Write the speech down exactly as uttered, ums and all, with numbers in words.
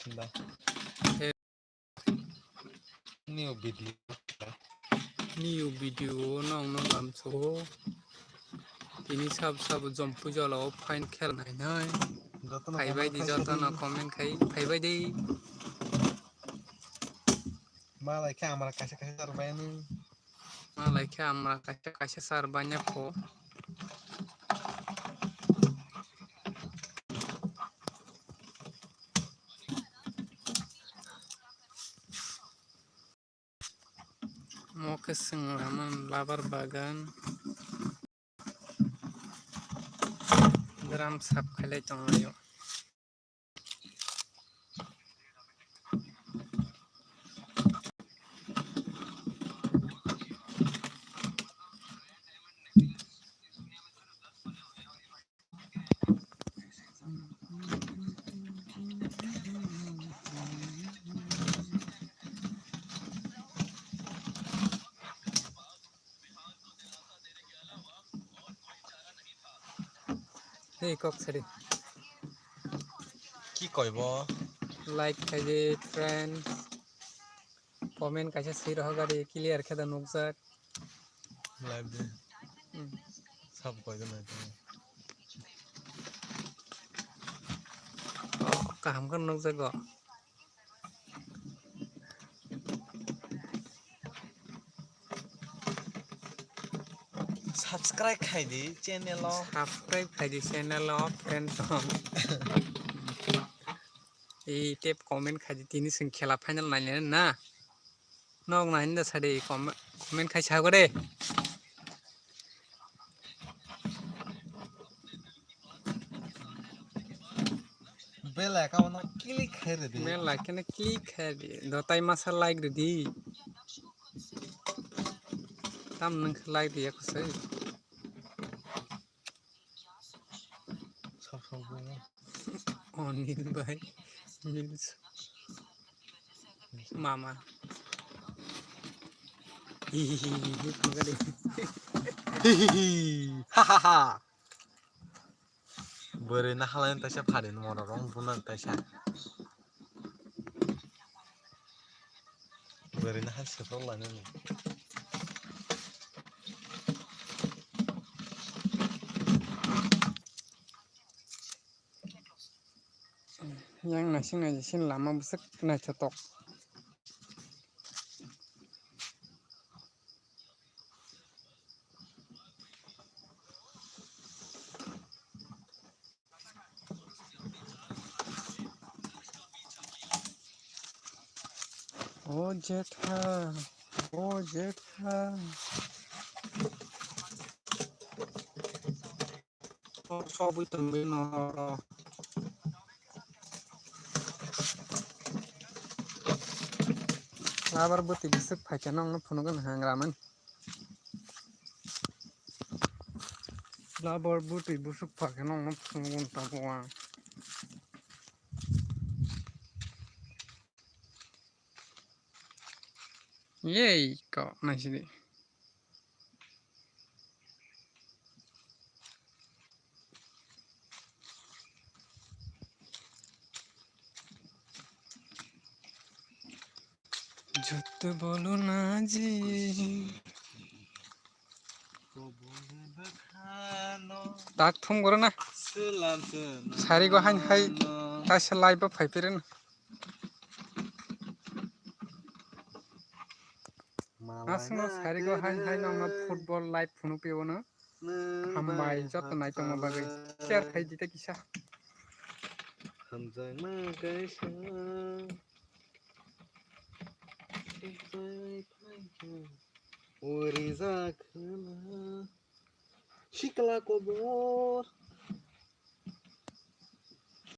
New video. New video o nong nong lamso. Tini sab sab jom puja lo fine khel nai nai. Jotono phaibai di, comment khai jotono sadi. Comment khai phaibai di. Malai khe amra kaisa kaisa sarbai nung. Malai khe amra kaisa kaisa sarbai nya pho. Mo khe swnglama labar bagan. Gram sap khailai tonglaio. Hei, kok sari. Ki koi bo? Like khai di, friend. Comment kaisa swi rohor gari, clear khe da nukjak. Live de. Hmm. Sab koi de nai. Oh, kaham khe nukjago. Subscribe khai di channel o. Subscribe khai di channel o, friend song. Ei tep comment khai di, tini chwng khela final nainai na. Nok nainai da sadi comment, comment khai sago de. Bell icon no click khai ridi. Bell icon no click khai di. Dotai masa like ridi. Tam nang like di aku sai. Sab sab bo. Onil bhai. Mama. Hi hi hi hi hi. Hi hi hi. Ha ha ha. Bwrwi nahalai taisa phari nwng oro rong buna taisa. Bwrwi nahal seprok lainani. Yang naising naising lama bwswk naithotok. O jetha, o jetha. Sobwi tongwi no. Labar bwtwi bwswk phaikhe nokno phunukgwna hangra mani. Labar bwtwi bwswk phaikhe nokno phunukgwna tabuk ang. Yei, kok naisidi. Jot bolo na ji. Tak thum goro na. Sari go hain hai. Kaisa live bo phai phiri na. Aswkno sari go hain hai nokno football live phunuk pio no. Hambai joto naitongma bagwi. Share khai di ta kisa. Hamjakma kaisa. Uri jakhna. Sikla kobor.